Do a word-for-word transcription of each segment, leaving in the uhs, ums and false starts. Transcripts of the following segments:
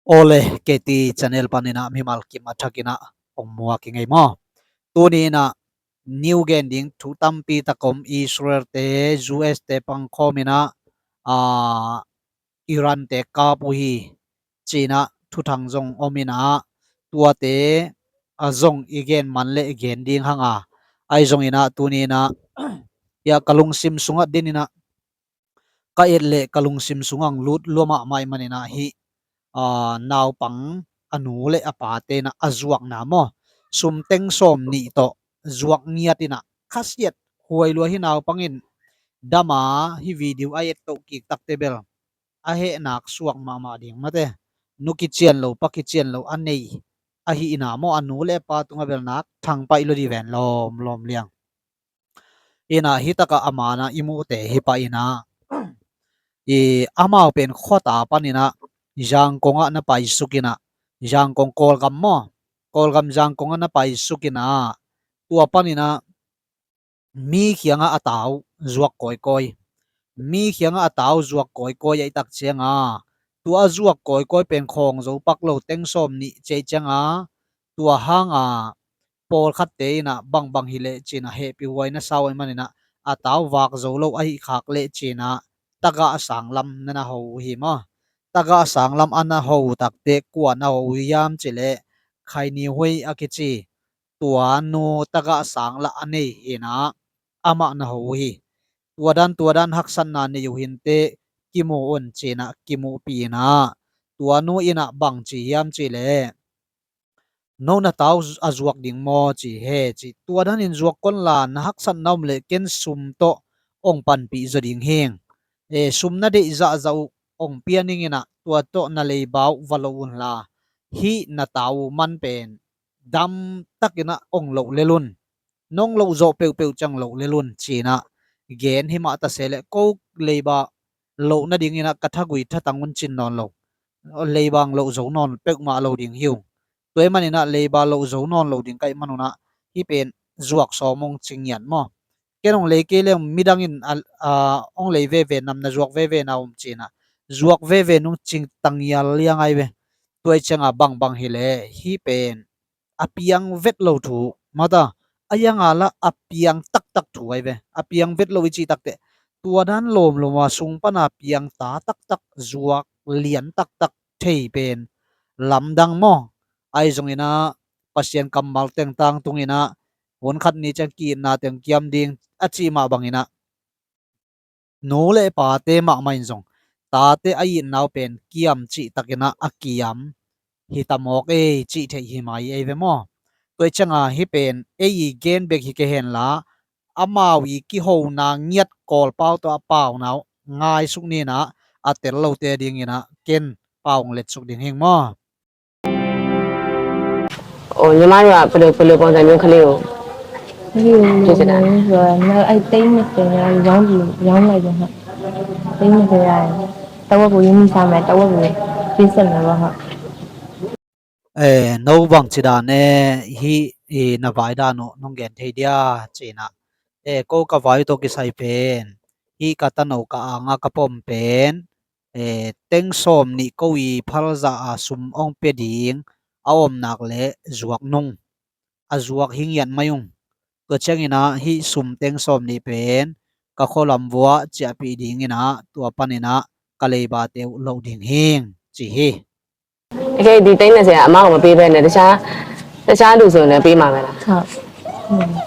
Awle, K T channel panin ah mimal kim a thakin ah hong muak hi ing ei maw. Tuni in ah new gen ding thu tampi tak om, Israel te, U S te pangkhawm in ah, aa, Iran te kap uh hi ci-in ah thuthang zong om in ah, tuate a zong i gen man leh i gen ding hang a, ahi zongin ah tuni in ah, hiah ka lungsim sungah din in ah, ka et leh ka lungsim sungah hong lut lua mahmah ahih manin ah hih, aa, naupang a nu le a pate in ah a zuakna maw, sum teng sawm nih tawh zuak ngiat in ah khasiat huai lua hi. Naupang in dam a hih video a et toh kik takte bel a hehnak suak mahmah ding mate. Nu kician lo, pa kician lo a nei ahihna maw, a nu le a pa tungah bel nak thangpaih lua dih ven lawmlawm liang. In ah hih takah a man ah i muhte hi pah in ah, i amau pen khuata panin ah Yangon ah na paisuk in ah, Yangon, Kawlgam maw, Kawlgam Yangon ah na paisuk in ah, tua panin ah mi kiangah a tau zuak kawikawi. Mi kiangah a tau zuak kawikawi ahih tak ciangin ah, tua a zuak kawikawi pen khawng zo pak lo, teng sawm nih ci ahih ciangin ah, tua hang a pawlkhatte in ah bangbang hi leh ci-in ah hehpih huai na sa uh ahih manin ah, a tau vak zo lo ahih khak leh ci-in ah tagah sang lam na na ho uh hi maw. Tagah sang lam a na ho uh takte kua na ho uh hiam cih leh, Khai Ni Hui a kici tua nu tagah sang lah a nei hi in ah, amah na ho uh hi. Tua dan, tua dan haksatna nei uh hinteh kimu un ci-in ah kimuhpih in ah, tua nu in ah bang ci hiam cih leh, no na tau a zuak ding maw ci hi ci. Tua danin zuak kei un la, na haksatna om leh ken sum tawh hong panpih zaw ding hi ing. E, sum na deih zahzah uh hong pia ning in ah, tua tawh na leiba uh va loh un la, hih na tau uh man pen dam takin ah hong loh lel un. Nong loh zawh peuhpeuh ciang loh lel un ci-in ah gen hi mah ta se leh, ko leiba loh nadingin ah ka thagui thatang un cin nawn lo. Leiba hong loh zo nawn peuhmah lo ding hi ung. Tua ahih manin ah leiba loh zo nawn lo ding ka hih man un ah, hih pen zuak sawm hong ci ngiat maw. Ken hong lei kei leng midang in a, a, hong lei veve nam, na zuak veve na om ci-in ah, zuak veve nung ci tangial liang ahi ve. Tua ahih ciangin ah bangbang hi leh hih pen a piang vet lo thu mata, a hiang a lah a piang taktak thu ahi ve. A piang vet lo i cih takteh, tua dan lawmlawm a sung pan a piang ta taktak, zuak lian taktak thei pen lamdang maw. Ahi zongin ah Pasian kammal teng tangtungin ah, hun khat ni ciang ki-itna teng kiam ding a cih mah bangin ah, nu le pate mahmah in zong tate a itna uh pen kiam cih takin ah a kiam hi ta mawk ei cih theih hi mai ei ve maw. Tua ahih ciangin ah hih pen ei i gen bek hi kei hen la, amau i kihona ngiat Kawlpau tawh a pauna uh ngaisuk ni in ah, a tel lote dingin ah ken pau hong letsuk ding hi ing maw. အို ညီမတို့က ဘယ်လို ဘယ်လိုပုံစံမျိုးကလေးကို ကလေးကို ပြင်ဆင်တာလဲ။ ဆိုတော့ နောက် အဲ့ သိန်းနှစ်ဆယ်နဲ့ ရောင်းပြီး ရောင်းလိုက်တယ် ဟုတ်။ သိန်းနှစ်ဆယ်ရတယ်။ တဝက်ကို ရင်းနှီးစားမယ်၊ တဝက်ကို ပေးဆက်မယ်ပေါ့ ဟုတ်။ E, no bangci dan e, hih, e, na vai dan uh nong gen thei dia ci-in ah. E, ko ka vai uh tawh kisai pen, hih ka tano ka anga ka pom pen, e, teng sawm nih ko i phalzah a sum hong pia ding a om nak leh zuak nung. A zuak hi ngiat mai ung. Tua ciangin ah hih sum teng sawm nih pen ka khualam vuah ciahpih dingin ah, tua panin ah ka leibate uh loh ding hi ing ci hi. တကယ် ဒီ သိန်းနှစ်ဆယ် အမကို မပေးဘဲနဲ့ တခြား တခြားလူဆိုရင်လည်း ပေးမှာပဲလား။ ဟုတ်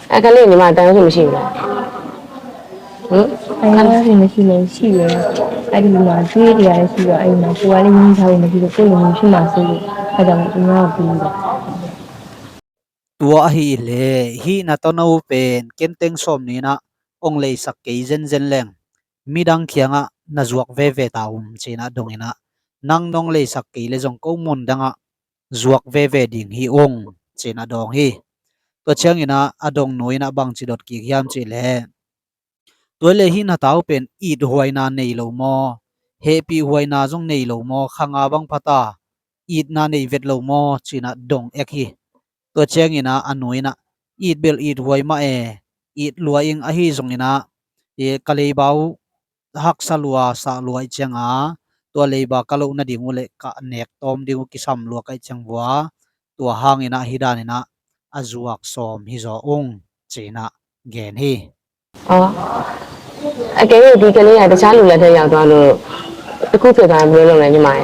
။ အဲ ကလေး ညီမ တန်ရုံးမရှိဘူးလား။ ဟမ်။ တန်ရုံးမရှိလည်း ရှိတယ်။ အဲ့ဒီမှာ ကျွေးတွေကလည်း ရှိတော့ အဲ့ဒီမှာ ကိုယ်ကလည်း ရင်းနှီးထားဖို့ မရှိတော့ ကိုယ့်လူမျိုး ဖြစ်မှာစိုးလို့ အဲ့ဒါကြောင့်မို့ ညီမက ပေးတာ။ Tua ahih leh, hih na tano pen ken teng sawm nih in ah hong leisak kei zenzen leng, midang kiangah na zuak veve ta um ci-in ah dong in ah, nang nong leisak kei leh zong ko mun dangah zuak veve ding hi ung ci-in ah dawng hi. Tua ciangin ah a dongnu in ah bangci dot kik hiam cih leh, tua leh hih na tau pen ithuaina nei lo maw, hehpihhuaina zong nei lo maw, kha nga bang pha ta, itna nei vet lo maw ci-in ah dong ek hi. Tua ciangin ah a nu in ah, it bel ithuai mah e, it lua ing, ahi zongin ah, e, ka leiba uh haksa lua, sah lua ahih ciangin ah, tua leiba ka loh nading uh le ka nek tawm ding uh kisam lua ka hih ciang vua, tua hangin ah hih danin ah a zuak sawm hi zaw ung, ci-in ah gen hi. Ɔ, a kɛ ti ka li a ta cha lu la ta yau tua lu ta ku phe ta lu lu la ni mai.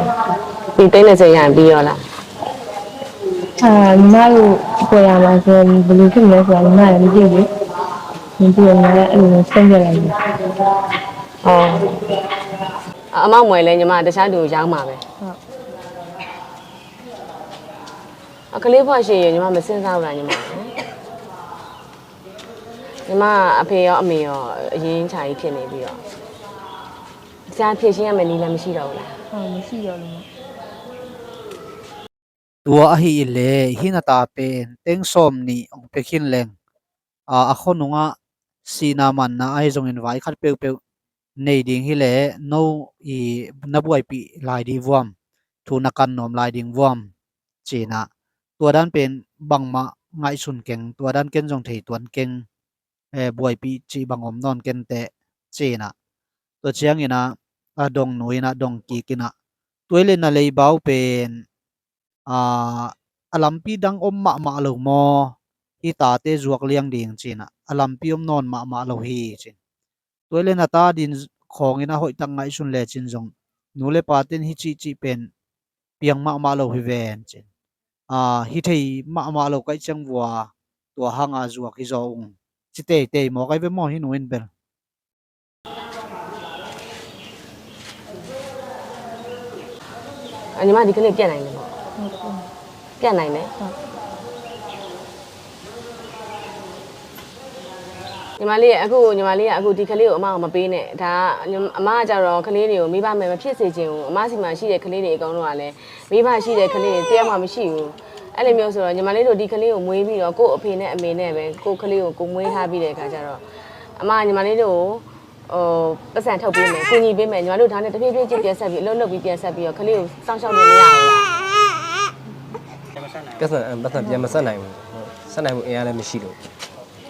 Ti te na se ya bi yo la. A, ni ma lu ko ya ma se bu lu kin ne ko ni ma ya bi ji. Ni ti ya ma ya lu se ya la ni. Ɔ. A ma mwe le ni ma ta cha lu ya ma be. အကလေးဘဝရှိရင်ညီမမစဉ်းစားဘူးလားညီမ။ ညီမအဖေရောအမေရောအရင်းချာကြီးဖြစ်နေပြီးတော့ တခြားဖြေရှင်းရမယ့်နည်းလမ်းမရှိတော့ဘူးလား။ ဟုတ်၊ မရှိတော့လို့။ Tua ahi leh hih na ta pen teng sawm nih hong pia khin leng, a, a khua nungah sihna manna ahi zongin vai khat peuhpeuh nei ding hi leh no i na buaipih lai ding vuam, thu na kan nuam lai ding vuam, ci-in ah tua dan pen bangmah ngaihsun keng, tua dan ken zong thei tuan keng, eh, buaipih cih bang om nawn kenteh, ci-in ah tua ciangin ah a dongnu in ah dong kik in ah tua hi leh na leiba uh pen, a, a lampi dang om mahmah lo maw, hih tate zuak liang ding ci-in ah a lampi om nawn mahmah lo hi ci-in. Tua hi leh na ta din khawngin a hoihtak ngaihsun lecin zong nu le paten hih cihcih pen piang mahmah lo hi ven ci-in, a, hi thei mahmah lo ka hih ciang vua tua hanga zuak hi zaw ung ci teitei maw kai ve maw hih nu in bel. ညီမဒီကလေးပြန်နိုင်တယ်ပေါ့။ ဟုတ်ကဲ့။ ပြန်နိုင်တယ်။ ဟုတ်။ ညီမလေးအခုညီမလေးကအခုဒီကလေးကိုအမကမပေးနဲ့။ ဒါကညီ-၊ အမကကြတော့ကလေးတွေကိုမိဘမဲ့မဖြစ်စေချင်ဘူး။ အမဆီမှာရှိတဲ့ကလေးတွေအကုန်လုံးကလည်းမိဘရှိတဲ့ကလေးတွေတစ်ယောက်မှမရှိဘူး။ အဲ့လိုမျိုးဆိုတော့ညီမလေးတို့ဒီကလေးကိုမွေးပြီးတော့ကိုယ့်အဖေနဲ့အမေနဲ့ပဲကိုယ့်ကလေးကိုကိုယ်မွေးထားပြီးတဲ့အခါကျတော့အမကညီမလေးတို့ကို ဟို၊ ပိုက်ဆံထုတ်ပေးမယ်၊ ကူညီပေးမယ်၊ ညီမတို့ဒါနဲ့တဖြည်းဖြည်းချင်းပြန်ဆက်ပြီးအလုပ်လုပ်ပြီးပြန်ဆက်ပြီးတော့ကလေးကိုစောင့်ရှောက်လို့မရဘူးလား။ ပိုက်ဆံ၊ ပိုက်ဆံပြန်မဆက်နိုင်ဘူး။ ဆက်နိုင်မှုအင်အားလည်းမရှိလို့။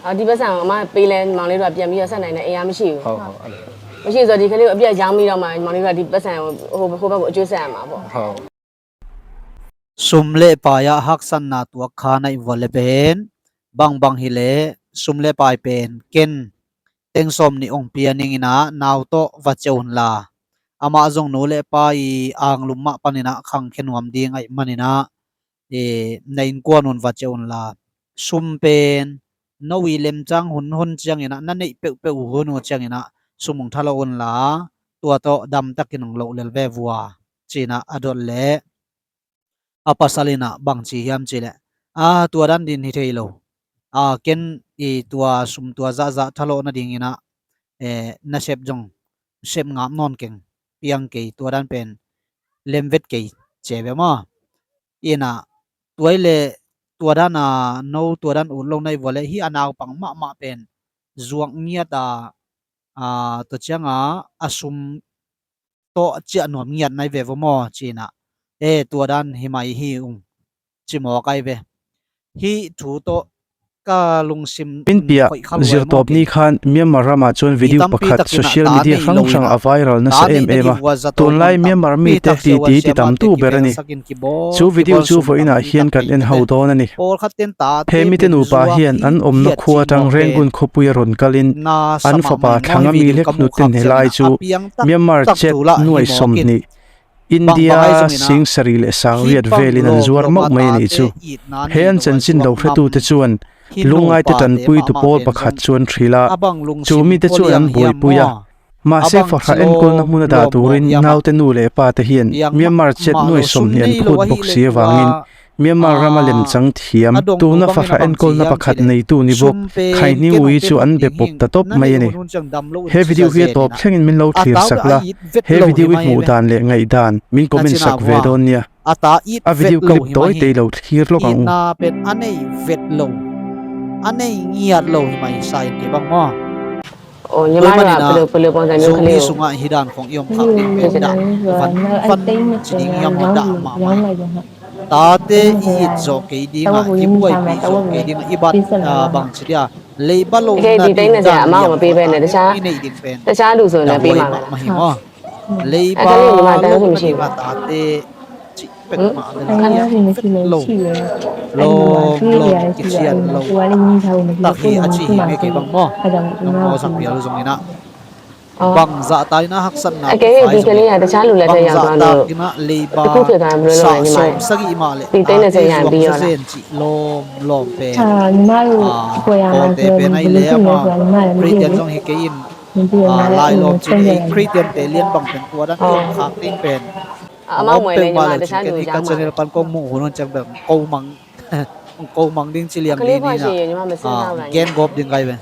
အော်၊ ဒီပိုက်ဆံကိုအမပေးလဲညီမလေးတို့ကပြန်ပြီးတော့ဆက်နိုင်တဲ့အင်အားမရှိဘူး။ ဟုတ်၊ ဟုတ်၊ အဲ့လို။ မရှိဆိုတော့ဒီကလေးကိုအပြတ်ရောင်းပြီးတော့မှညီမလေးတို့ကဒီပိုက်ဆံကိုဟို၊ ဟိုဘက်ကိုအကျိုးဆက်ရမှာပေါ့။ ဟုတ်။ Sum le pai ah haksatna tuak kha na hih vua le pen bangbang hi leh sum le pai pen ken teng sawm nih hong pia ning in ah nau tawh va ciah un la, amah zong nu le pa i anglum mah panin ah khangkhia nuam ding ahih manin ah, eh, na innkuan un va ciah un la, sum pen no i lemcang hun hun ciangin ah na neih peuhpeuh uh hun uh ciangin ah sum hong thalawh un la, tua tawh damtakin hong loh lel ve vua, ci-in ah a dot leh a pasal in ah bang ci hiam cih leh, a, tua dan din hi thei lo. A, ken i tua sum tua zahzah thalawh nadingin ah, eh, nasep zong sep ngap nawn keng, piang kei, tua dan pen lem vet kei, ci ve maw. In ah tua hi leh tua dan a no tua dan ut lo na hih vua leh hih a naupang mahmah pen zuak ngiat a, a, tua ciang a a sum tawh ciah nuam ngiat na hi ve vua maw, ci-in ah, eh, tua dan hi mai hi ung, ci mawk ai ve. Hih thu tawh ka lungsim in piah hoih kha lua maw. Zirtawp ni khan Myanmar ramah chuan video pakhat social media hrang hrang a viral nasa em em a. Tunlai Myanmar mite titi ti tam tu ber a ni. Chu video chu vawiinah hian kan en ho dawn a ni. He mite nupa hian an awmna khua aṭang Rangoon khawpuia rawn kalin an fapa thlanga mi lek hnute hne lai chu Myanmar chet nuai sawmhnih, India sing sarih leh sang riat velin an zuar mauh mai a nih chu. He an chanchin lo hretute chuan lungngaite ṭanpuitu pawl pakhat chuan hril a, chu mite chuan an buaipui a. Mahse, fahra enkawlna hmuna dah turin naute nu leh pate hian Myanmar chet nuai sawmhnih an phut bawk si avangin Myanmar rama lemchang thiam tuna fahra enkawlna pakhat neitu ni bawk Khai Hniang Ui chu an be pawp ta tawp mai a ni. He video hi a tawp thlengin min lo thlir sak la, he video i hmuh dan leh ngaih dan min comment sak ve dawn nia. A video clip tawi tei lo thlir lawk ang u. Pen a nei vet lo, a nei ngiat lo hi mai sa in kei bang maw. Aw, tua manin ah Zomi sungah hi dan khawng i om khak ding pen dah van van ci ding hiam maw, dah mahmah. Tate i it zawh kei dingah, i buaipih zawh kei dingah, i bat, ah, bang ci dia, leiba lohna ding dan hiam maw, i neih ding pen dah huai mahmah hi maw. Leiba lo na ding a tate cih pek mah le na hiam fet lo. Lawm lawm kician lo tak hi a ci hi nge kei bang maw? Nong mawsak pial uh zong inah bangzah ta inah haksatna bangzah ta inah leiba sa sawm sagih mah le tate zuak sa zen cih lawm lawm pen Pawlte pen ahi le ama Khristian zong hi kei in, lai lawm cin ei Khristian te lian bang pen tua dan i om khak ding pen a om peuhmah le cin ken hi ka channel pan kong muh hun hun ciang bel ko mang ko mang ding ci liang li ni na gen gawp ding kai ve.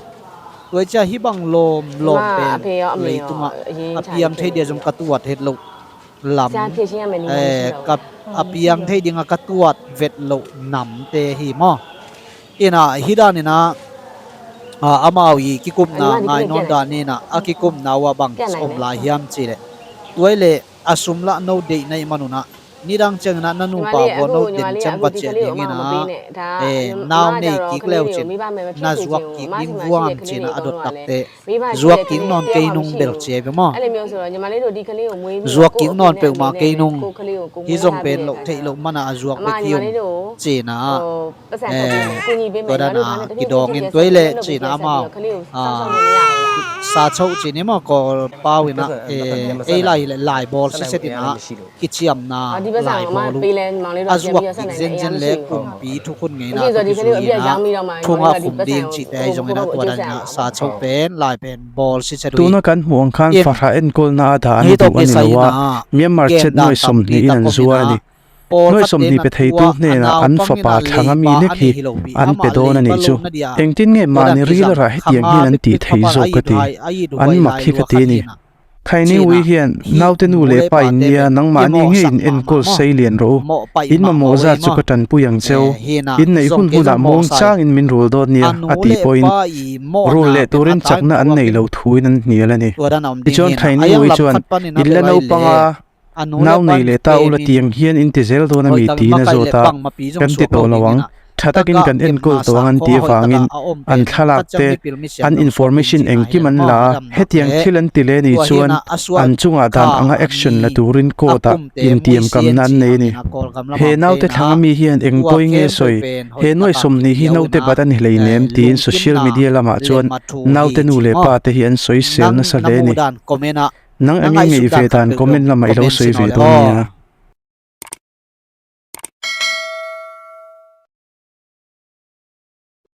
Tua cia hi bang lawm lawm pen leitungah a piang thei dia zong ka tuat het loh lam a piang thei dinga ka tuat vet loh namte hi maw? Inah hi daninah amau i kikupna ngai nawn daninah a kikupna uh ah bang om lai hiam cihleh tuai le a sum lah no deihna ih manunah nidang cianginah na nupa vua no den ciang va ciah dinginah nau nei kik leucin na zuak kik ding vuam cinah a dot takte zuak kik nawn kei nung bel cia ve maw? Zuak kik nawn peuhmah kei nung. Hi zong pen loh theih loh mana a zuak bek hi ung cinah tua dana kidawngin tuai le cinah amau sa choh cin i maw? Kawl pau inah ei lai hileh lai bawl siset inah kiciamna lai bawl uh a zuak kik zenzen le kumpi thukhun ngeina tawh kizui inah thungah khum ding cihte ahi zong inah tua dan inah sa choh pen lai pen bawl siset uh hi. Tuna kan hmuh ang khan Farah enkolna a dah an duh a ni lo a, Myanmar chet nuai sawmhnih in an zuai a ni. Nuai sawmhnih pe theitu hnenah an fapa thlanga mi nek hi an pe dawn a nih chu. Engtin nge mahni ril a rah hetiang hian an tih thei zawk ka ti. An mak hi ka ti a ni. Khaini Ui hian, naute nu le pa in nia, nangmahni ngei in enkawl sei lian rawh u. In mamawh zat chu ka ṭanpui ang che u. In neih hun hunah muang changin min rul dawn nia, a tih pawhin, rul leh turin chakna an neih loh thuin an hnial a ni. Tichuan Khaini Ui chuan, in la naupanga, nau nei leh ta ula tiang hian in ti zel dawn a mi tiin a zawt a, kan ti tawh lo ang. Ṭha takin kan enkawl tawh ang an tih avangin an thlalakte, an information engkim an la a, hetiang thil an ti leh ni chuan an chungah dan anga action la turin court-ah intiamkamna an nei a ni. He naute thlanga mi hian engpawh nge sawi, he nuai sawmhnih hi naute bat a ni hlei nem tiin social media lamah chuan naute nu leh pate hi an sawisel nasa hle a ni. Nang engin ngeih ve dan comment lamah i lo sawi ve dawn nia.